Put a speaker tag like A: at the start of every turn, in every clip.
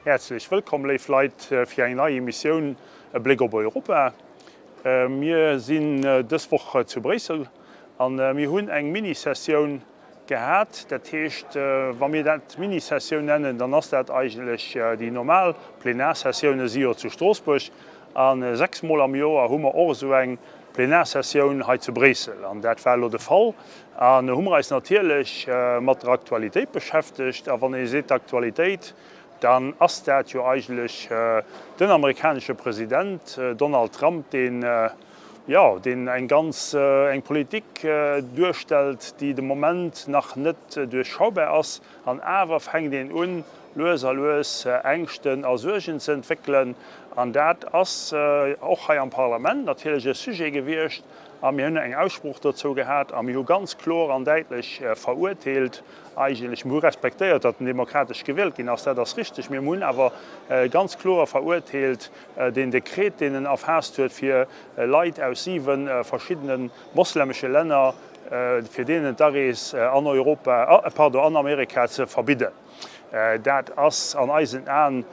A: Häerzlech wëllkomm, léif Leit, fir eng nei Emissioun E Bléck op Europa. Mir sinn dës Woch zu Bréissel a mir hunn eng Mini-Sessioun gehat. Dat heescht, wa mir dat Mini-Sessioun nennen, dann ass dat eigentlech déi normal Plenarsessioune si jo zu Stroossbuerg. A 6 Mol am Joer hu mer och esou eng Plenarsessioun hei zu Bréissel. An dat war elo de Fall. An hu mer eis natierlech mat der Aktualitéit beschäftegt. A wann ee seet Aktualitéit, dann ass dat jo eigentlech den amerikanesche President Donald Trump, deen, jo, deen eng ganz, eng Politik duerstellt, déi de Moment nach net duerchschaubar ass. An awer fänkt een un, lues a lues Ängschten a Suergen ze entwéckelen. An dat ass och hei am Parlament natierlech e Sujet gewiescht. A mir hunn eng Aussprooch dozou gehat a mir hu ganz kloer an däitlech verurteelt, eigentlech, mir hu respektéiert, datt en demokratesch gewielt ginn ass, dat ass richtig, mee mir hunn awer ganz kloer verurteelt deen Dekret, deen en erfaasst huet, fir Leit aus siwe verschiddene moslemesche Länner, fir deenen d'Arees an Europa, pardon, an Amerika ze verbidden. Dat ass an eisen Aen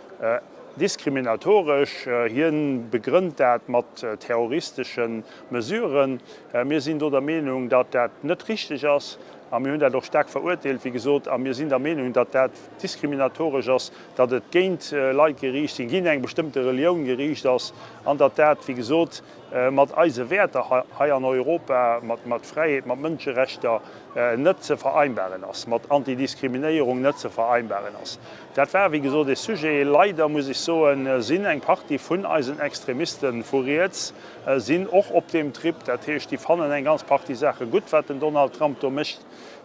A: diskriminatoresch. Hien begrënnt dat mat terroristesche Mesuren. Mir sinn do der Meenung, datt dat net richteg ass a mir hunn dat och staark verurteelt, wéi gesot. A mir sinn der Meenung, datt dat diskriminatoresch ass, datt et géint Leit geriicht sinn, géint eng bestëmmte Relioun geriicht ass an datt dat, wéi gesot, mat eise Wäerter hei an Europa, mat Fräiheet, mat Mënscherechter net ze vereinbaren ass, mat Antidiskriminéierung net ze vereinbaren ass. Dat war, wéi gesot, e Sujet. Leider, muss ech soen, sinn eng Partie vun eisen Extremiste vu riets sinn och op deem Trip. Dat heescht, déi fannen eng ganz Partie Saache gutt, wat den Donald Trump do mécht.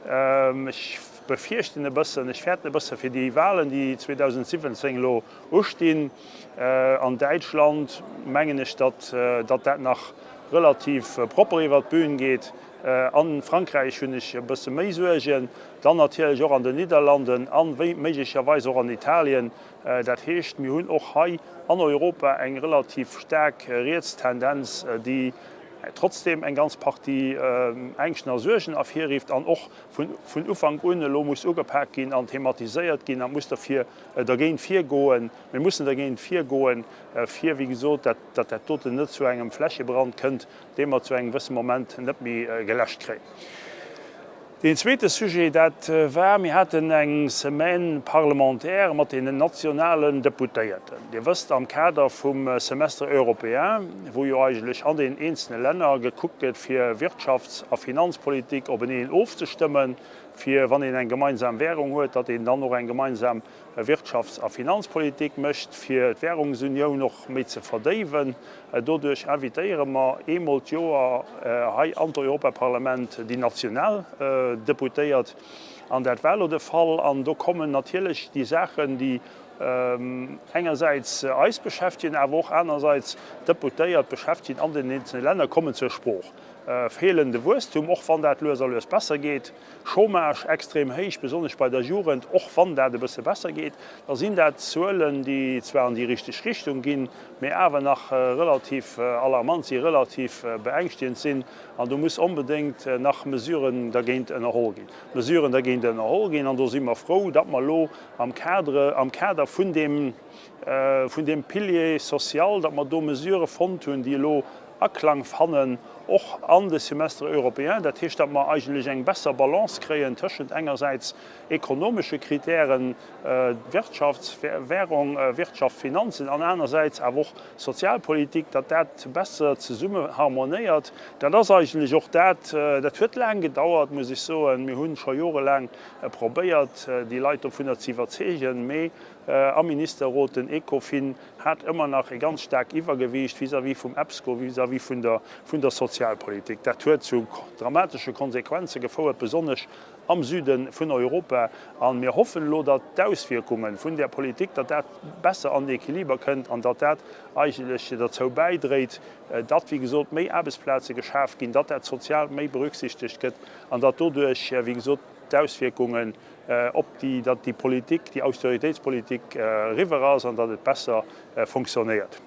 A: Ech befierchten e bëssen, ech fäerten e bësse fir déi Wahlen, déi 2017 elo ustinn. An Däitschland mengen ech, datt dat nach relativ propper iwwer d'Bühn geet. A Frankräich hunn ech e bësse méi Suergen. Dann natierlech och an den Nidderlanden a méiglecherweis och an Italien. Dat heescht, mir hunn och hei an Europa eng relativ staark Rietstendenz, déi trotzdeem eng ganz Partie Ängschten a Suergen ervirrifft an och vun Ufank un elo muss ugepak ginn an thematiséiert ginn a muss derfir dergéint virgoen. Mir mussen dergéint virgoen, fir, wéi gesot, datt dat doten net zu engem Flächebrand kënnt, dee mer zu engem gewësse Moment net méi geläscht kréien. Deen zweete Sujet, dat war, mir haten eng Semaine parlementaire mat deenen nationalen Deputéierten. Dir wësst, am Kader vum Semestre européen, wou jo eigentlech an den eenzelne Länner gekuckt gëtt, fir Wirtschafts a Finanzpolitik openeen ofzestëmmen, fir, wann een eng gemeinsam Währung huet, datt een dann och eng gemeinsam Wirtschafts a Finanzpolitik mécht, fir d'Währungsunioun och méi ze verdéiwen. Doduerch invitéiere mer eemol d'Joer hei an d'Europaparlament déi national Deputéiert. An dat war elo de Fall. An do kommen natierlech déi Saachen, déi engersäits eis beschäftegen, awer och anerersäits d'Deputéiert beschäftegen an den eenzelne Länner, kommen zur Sprooch. Feelende Wuesstum, och wann dat lues a lues besser geet, Chômage extrem héich, besonnesch bei der Jugend, och wann dat e bësse besser geet, da sinn dat Zuelen, déi zwar an déi richteg Richtung ginn, mee awer nach relativ alarmant sinn, relativ beängschtigend sinn. An do muss onbedéngt nach Mesuren dergéint ënnerholl ginn. Mesuren dergéint ënnerholl ginn. An do si mer frou, datt mer elo am Cadre, am Kader vun deem, vun deem Pilier social, datt mer do Mesurë fonnt hunn, déi elo Aklang fannen, och an de Semestre européen. Dat heescht, datt mer eigentlech eng besser Balance kréien tëschent engersäits ekonomesche Kritären, Wirtschafts-, Währung, Wirtschaft, Finanzen, an anersäits awer och Sozialpolitik, datt dat besser zesumme harmonéiert. Dat ass eigentlech och dat, dat huet laang gedauert, muss ech soen. Mir hu scho jorelaang probéiert, déi Leit dovunner ze iwwerzeegen, mee am Ministerrot, den Ecofin, hat ëmmer nach e ganz staark Iwwergewiicht vis-à-vis vum EPSCO, vis-à-vis vun der, vun der Sozialpolitik. Dat huet zu dramatesche Konsequenze gefouert, besonnesch am Süde vun Europa. A mir hoffen elo, datt d'Auswierkunge vun där Politik, datt dat besser an den Equiliber kënnt an datt dat eigentlech derzou bäidréit, datt, wéi gesot, méi Aarbechtsplaze geschaf ginn, datt dat sozial méi berücksichtegt gëtt an datt doduerch, wéi gesot, d'Auswierkungen op déi, datt déi Politik, déi Austeritéitspolitik eriwwer ass an datt et besser fonctionnéiert.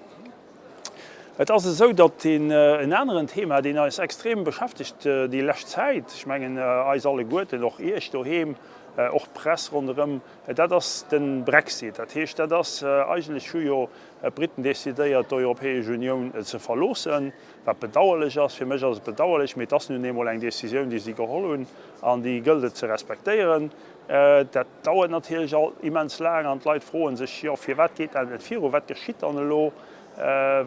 A: Et ass esou, datt en aneren Thema, deen eis extrem beschäftegt déi lescht Zäit, ech mengen eis alleguerten, och Iech doheem. Och d'Press ronderëm, dat ass de Brexit. Dat heescht, dat ass eigentlech hu jo d'Briten decidéiert, d'Europäesch Unioun ze verloossen, wat bedauerlech ass. Fir mech ass et bedauerlech, mee et ass nun eemol eng Decisioun, déi si geholl hunn an déi gëllt et ze respektéieren. Dat dauert natierlech alt immens laang an d'Leit froe sech, jo firwat geet dat net viru, wat geschitt dann elo,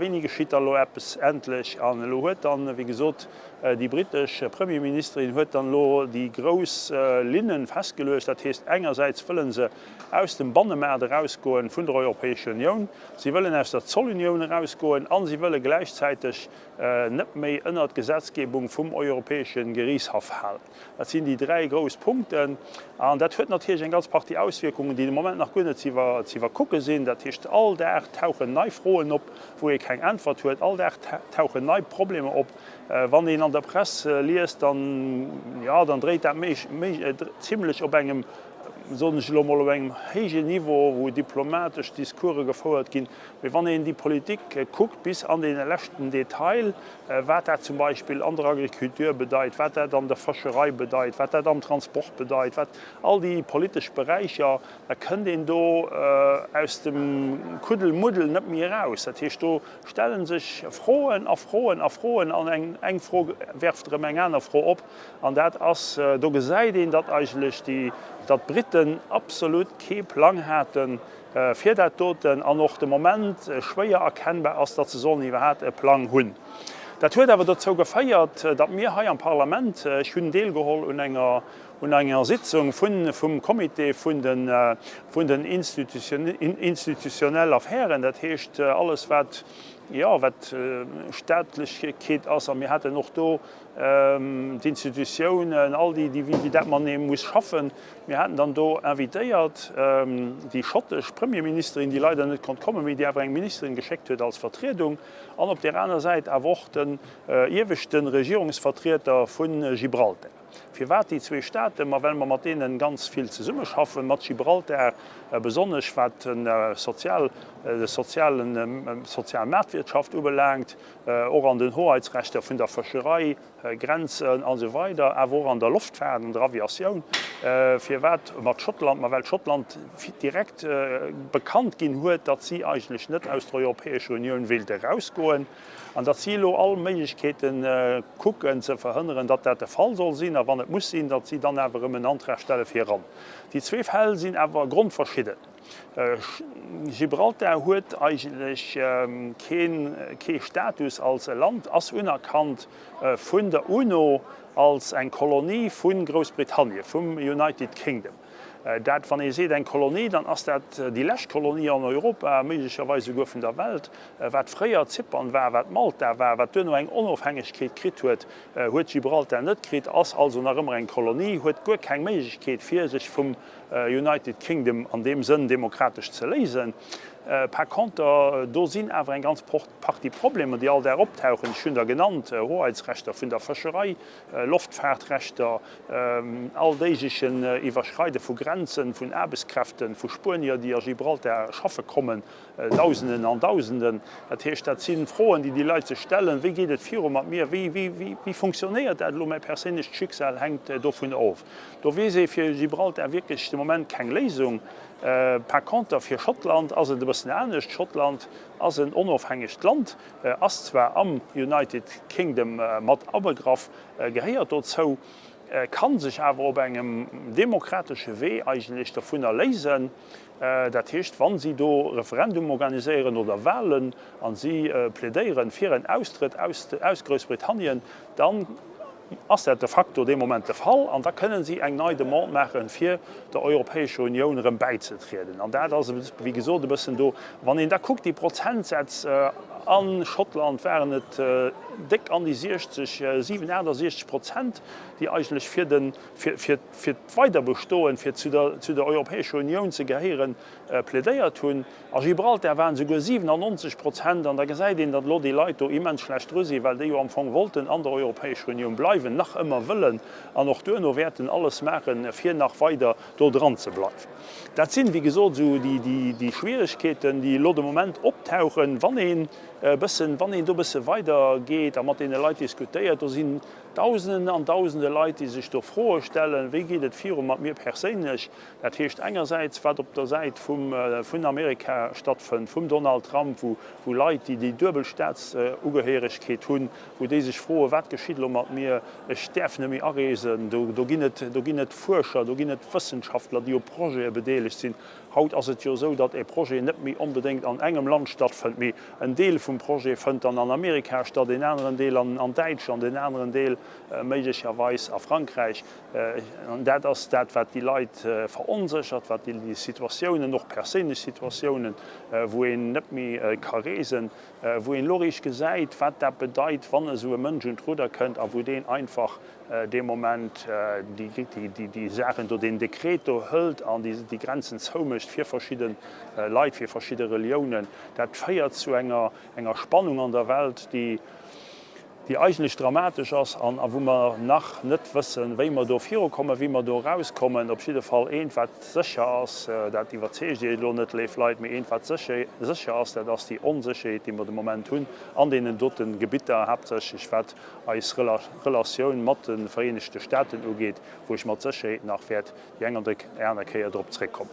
A: wéini geschitt da elo eppes endlech? An elo huet dann, wéi gesot, déi britesch Premierministerin huet dann elo déi grouss Linne festgeluecht. Dat heescht, engersäits wëlle se aus dem Bannemaart erausgoen vun der Europäescher Unioun, si wëllen aus der Zollunioun erausgoen a si wëlle gläichzäiteg net méi ënnert d'Gesetzgebung vum Europäesche Geriichtshaff falen. Dat sinn déi dräi grouss Punkten. An dat huet natierlech eng ganz Partie Auswierkungen, déi de Moment nach guer net ze iwwerkucke sinn. Dat heescht, all Dag tauchen nei Froen op, wou ee keng Äntwert huet. All Dag tauchen nei Problemer op. Wann een an der Press liest, dann, jo, dann dréit dat méi, zimlech op engem, soen ech elo mol, op engem héijen Niveau, wou diplomatesch Discourse gefouert ginn. Mee wann een déi Politik kuckt bis an dee leschten Detail, wat dat zum Beispill an der Agriculture bedeit, wat dat an der Fëscherei bedeit, wat dat am Transport bedeit, wat all déi politesch Beräicher, da kënnt een do aus dem Kuddelmuddel net méi eraus. Dat heescht, do stelle sech Froen a Froen a Froen an eng Fro werft erëm eng aner Fro op. An dat ass, do gesäit een, datt eigentlech déi, datt d'Briten absolut kee Plang haten, fir dat doten an och de Moment schwéier erkennbar ass, datt se sollen iwwerhaapt e Plang hunn. Dat huet awer dozou geféiert, datt mir hei am Parlament, ech hunn deelgeholl un enger, un enger Sitzung vun, vum Comité vun den, vun den institutionnelle Affären, dat heescht alles wat, jo, wat Staatlechkeet ass, a mir haten och do d'Institutiounen, all déi, déi, wéi dat matenee muss schaffen. Mir haten dann do invitéiert déi schottesch Premierministerin, déi leider net konnt kommen, mee déi awer eng Ministerin geschéckt huet als Vertriedung, an op där aner Säit awer och den ieweschte Regierungsvertrieter vu Gibraltar. Firwat déi zwee Staaten? Ma well mer mat deene ganz vill zesummeschaffen, mat Gibraltar besonnesch wat de sozial, de sozialen, sozial Maartwirtschaft ubelaangt, och an den Hoheitsrechter vun der Fëscherei, Grenzen a sou weider, awer och an der Loftfaart, an der Aviatioun. Firwat mat Schottland? Ma well Schottland direkt bekannt ginn huet, datt si eigentlech net aus der Europäescher Unioun wéilt erausgoen an datt si elo all Méiglechkeete kucken ze verhënneren, datt dat de Fall soll sinn, a wann et muss sinn, datt si dann awer erëm en Antrag stelle fir eran. Déi zwee Fäll sinn awer grondverschidden. Gibraltar huet eigentlech kee Status als e Land, ass unerkannt vun der UNO als eng Kolonie vu Groussbritannien, vum United Kingdom. Dat, wann ee seet eng Kolonie, dann ass dat déi lescht Kolonie an Europa, méiglecherweis esouguer vun der Welt. Wat fréier Zypern war, wat Malta war, wat duerno eng Onofhängegkeet kritt huet, huet Gibraltar net kritt, ass also nach ëmmer eng Kolonie, huet guer keng Méiglechkeet fir sech vum United Kingdom an deem Sënn demokratesch ze léisen. Par conter, do sinn awer eng ganz Partie Problemer, déi all Dag optauchen. Ech hunn der genannt, Hoheitsrechter vun der Fëscherei, Loftfahrtrechter, alldéiglechen Iwwerschreide vu Grenzen, vun Aarbechtskräften, vu Spuenier, déi a Gibraltar schaffe kommen, Dausenden an Dausenden. Dat heescht, dat si Froen, déi déi Leit sech stellen, Wéi geet et viru mat mir? Wéi, wéi, wéi funktionéiert dat elo? Mäi perséinlecht Schicksal hänkt dovun of. Do weess ee fir Gibraltar wierklech de Moment keng Léisung. Par conter fir Schottland ass et e bëssen anescht. Schottland ass en onofhängegt Land, ass zwar am United Kingdom mat abegraff, gehéiert dozou, ka sech awer op engem demokratesche Wee eigentlech dovunner léisen. Dat heescht, wa si do Referendum organiséieren oder Wahlen a si plädéieren fir en Austrëtt aus Groussbritannien, dann ass dat de facto dee Moment de Fall an da kënnen si eng nei Demande maachen, fir der Europäescher Unioun erëm bäizetrieden. An dat ass, wéi gesot, e bëssen do, wann een da kuckt, déi Prozentsätz a Schottland waren et déck an déi 60, 7, 68 Prozent, déi eigentlech fir de, fir, fir d'Weiderbestoen, fir zu der, zu der Europäescher Unioun ze gehéieren, plädéiert hunn. A Gibraltar waren esouguer 97 Prozent. An da gesäit een, datt elo déi Leit do immens schlecht dru sinn, well déi jo am Fong wollten an der Europäescher Unioun bleiwen, nach ëmmer wëllen an och duerno wäerten alles maachen, fir nach weider do dran ze bleiwen. Dat sinn, wéi gesot, esou déi Schwieregkeeten, déi elo de Moment optauchen, wann een e bëssen, wann een do e bësse weidergeet a mat deene Leit diskutéiert. Do sinn. Dausenden an Dausende Leit, déi sech do Froe stellen, Wéi geet et viru mat mir perséinlech? Dat heescht engersäits, wat op der Säit vum, vun Amerika stattfënnt, vum Donald Trump, wou, wou Leit, déi déi duebel Staatsugehieregkeet hunn, wou déi sech froen, Wat geschitt elo mat mir? Ech däerf net méi areesen. Do, do ginn et, do ginn et Fuerscher, do ginn et Wëssenschaftler, déi u Projete bedeelegt sinn. Haut ass et jo esou, datt e Projet net méi onbedéngt an engem Land stattfënnt, mee en Deel vum Projet fënnt dann an Amerika statt, een aneren Deel an Däitschland, een aneren Deel méiglecherweis a Frankräich. An dat ass dat, wat déi Leit veronséchert, wat déi Situatiounen, och perséinlech Situatiounen, wou een net méi ka reesen, wou een elo eréischt gesäit, wat dat bedeit, wann esou e Mënsch un d'Rudder kënnt a wou deen einfach dee Moment déi Saachen do, deen Dekret do hëlt an déi Grenzen zoumécht fir verschidde Leit, fir verschidde Reliounen. Dat féiert zu enger Spannung an der Welt, déi eigentlech dramatesch ass an a wou mer nach net wëssen, wéi mer do virukommen, wéi mer do erauskommen. Op jidde Fall eent, wat sécher ass, dat iwwerzeegt Iech elo net, léif Leit, mee eent, wat sécher ass, dat ass déi Onsécherheet, déi mer de Moment hunn an deenen dote Gebitter, haaptsächlech wat eis Relatioun mat de Vereenegte Staaten ugeet, wou ech mat Sécherheet nach wäert déi eng oder aner Kéier drop zréckkommen.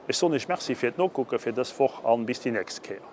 A: Ech soen Iech Merci fir d'Nokucke fir dës Woch a bis déi nächst Kéier.